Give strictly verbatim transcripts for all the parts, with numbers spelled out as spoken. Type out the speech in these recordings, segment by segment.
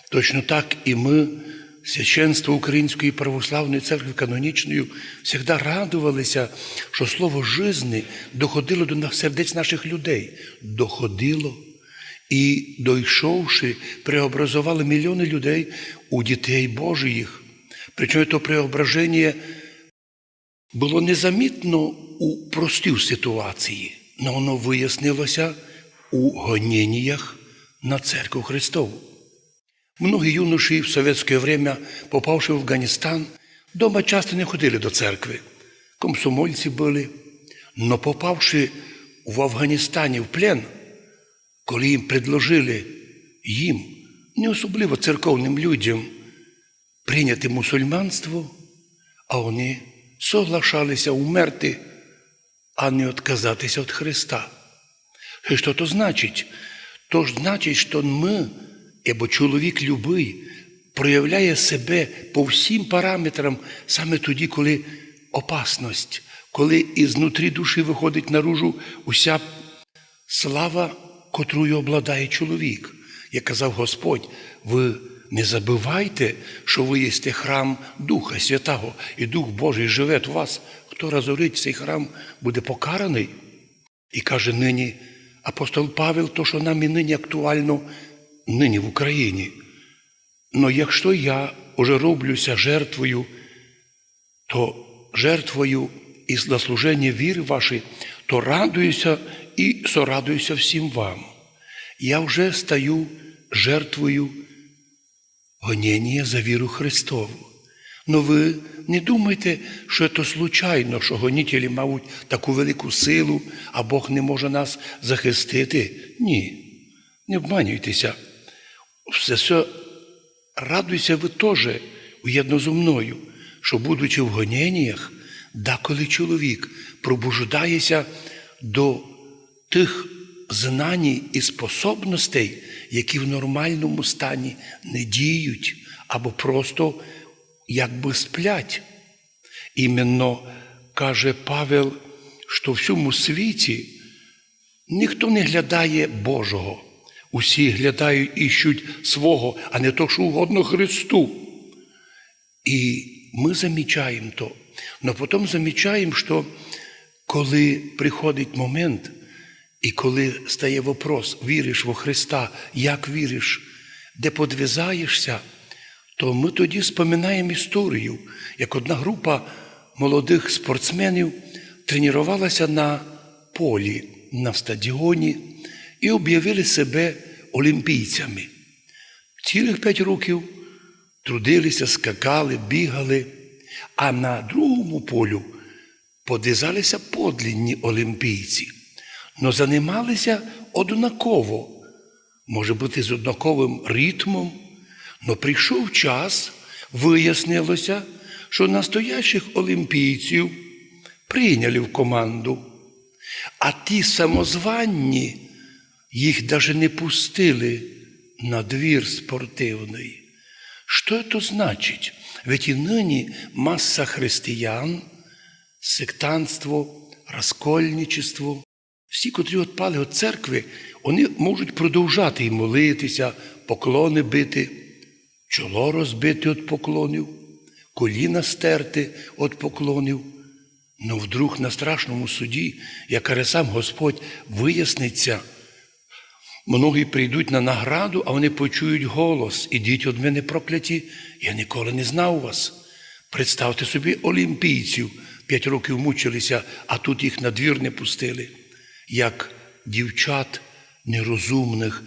Точно так і мы, священство Української православної церкви канонічної, всегда радовалися, што слово жизни доходило до на-, сердець наших людей. Доходило. І, дойшовши, преобразовало мільйоны людей у дітей Божиїх. Причому то преображеніє было незамітно у простій ситуації, но воно выяснилося у гоненіях на Церкву Христову. Многі юноші в совєтськоє время, попавши в Афганістан, дома часто не ходили до церкви. Комсомольці были, но попавши в Афганістані в плен, коли їм предложили, їм, не особливо церковным людям, прийняти мусульманство, а вони соглашалися умерти, а не отказатися від Христа. І што то значить? То ж значить, што мы, або чоловік любый, проявляє себе по всім параметрам саме тоді, коли опасность, коли изнутрі душі выходить наружу уся слава, котрою обладає чоловік. Як казав Господь: «Вы не забывайте, што вы єсте храм Духа Святого, і Дух Божий живе у вас. Хто разорить сей храм, буде покараный». І каже нині апостол Павел то, што нам і нині актуално, нині в Україні. Но якщо я уже роблюся жертвою, то жертвою і на служеніє віры вашої, то радуюся і сорадуюся всім вам. Я вже стаю жертвою гоненіє за віру Христову. Но вы не думайте, што то случайно, што гонітелі мають таку велику силу, а Бог не може нас захистити. Ні, не обманюйтеся. Все се радуйся вы тоже уєдно зо мною, што, будучи в гоненіях, даколи чоловік пробуждається до тых знань і способностей, які в нормальному стані не діють або просто якби сплять. Іменно каже Павел, што в сьому світі ніхто не глядає Божого. Усі глядають, іщуть свого, а не то, што угодно Христу. І мы замічаєм то. Но потом замічаєм, што коли приходить момент, і коли стає вопрос: віриш во Христа, як віриш, де подвизаєшся, то мы тоді споминаєм історію, як одна група молодых спортсменів тренірувалася на полі, на стадіоні і обявили себе олімпійцями. Цілых пять років трудилися, скакали, бігали, а на другому полю подвизалися подлинні олімпійці, но занималися однаково, може быти, з однаковым ритмом. Но прийшов час, выяснилося, што настоящих олімпійців прийняли в команду, а ті самозванні, їх даже не пустили на двір спортивный. Што то значить? Ведь і нині маса християн, сектантство, раскольничество, всі, котрі отпали од церкви, они можуть продовжати і молитися, поклоны бити, чоло розбити од поклонів, коліна стерти од поклонів. Но вдруг на страшному суді, як каже сам Господь, выясниться, многі прийдуть на награду, а они почують голос: «Ідіть од мене, прокляті, я ніколи не знав вас». Представте собі олімпійців, пять років мучилися, а тут їх на двір не пустили. Як дівчат нерозумных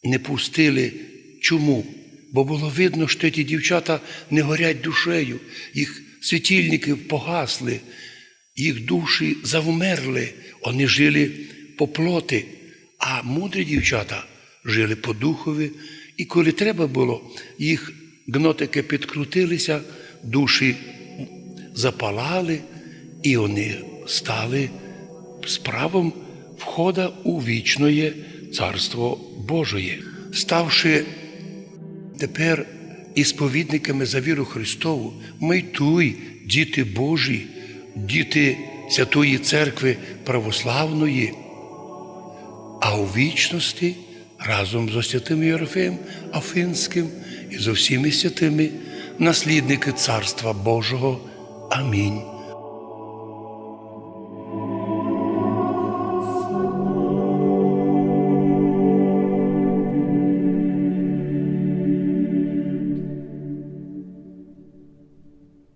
не пустили. Чому? Бо было видно, што ті дівчата не горять душею, їх світильникы погасли, їх душі завмерли, они жили по плоти, а мудрі дівчата жили по духови, і коли треба было, їх гнотикы підкрутилися, душі запалали, і они стали з правом входа у вічноє Царство Божоє. Ставши тепер ісповідниками за віру Христову, мы й туй, діти Божі, діти Святої Церкви Православної, а у вічности разом зо святым Єрофеєм Афинськым і зо всіми святыми, наслідникы Царства Божого. Амінь.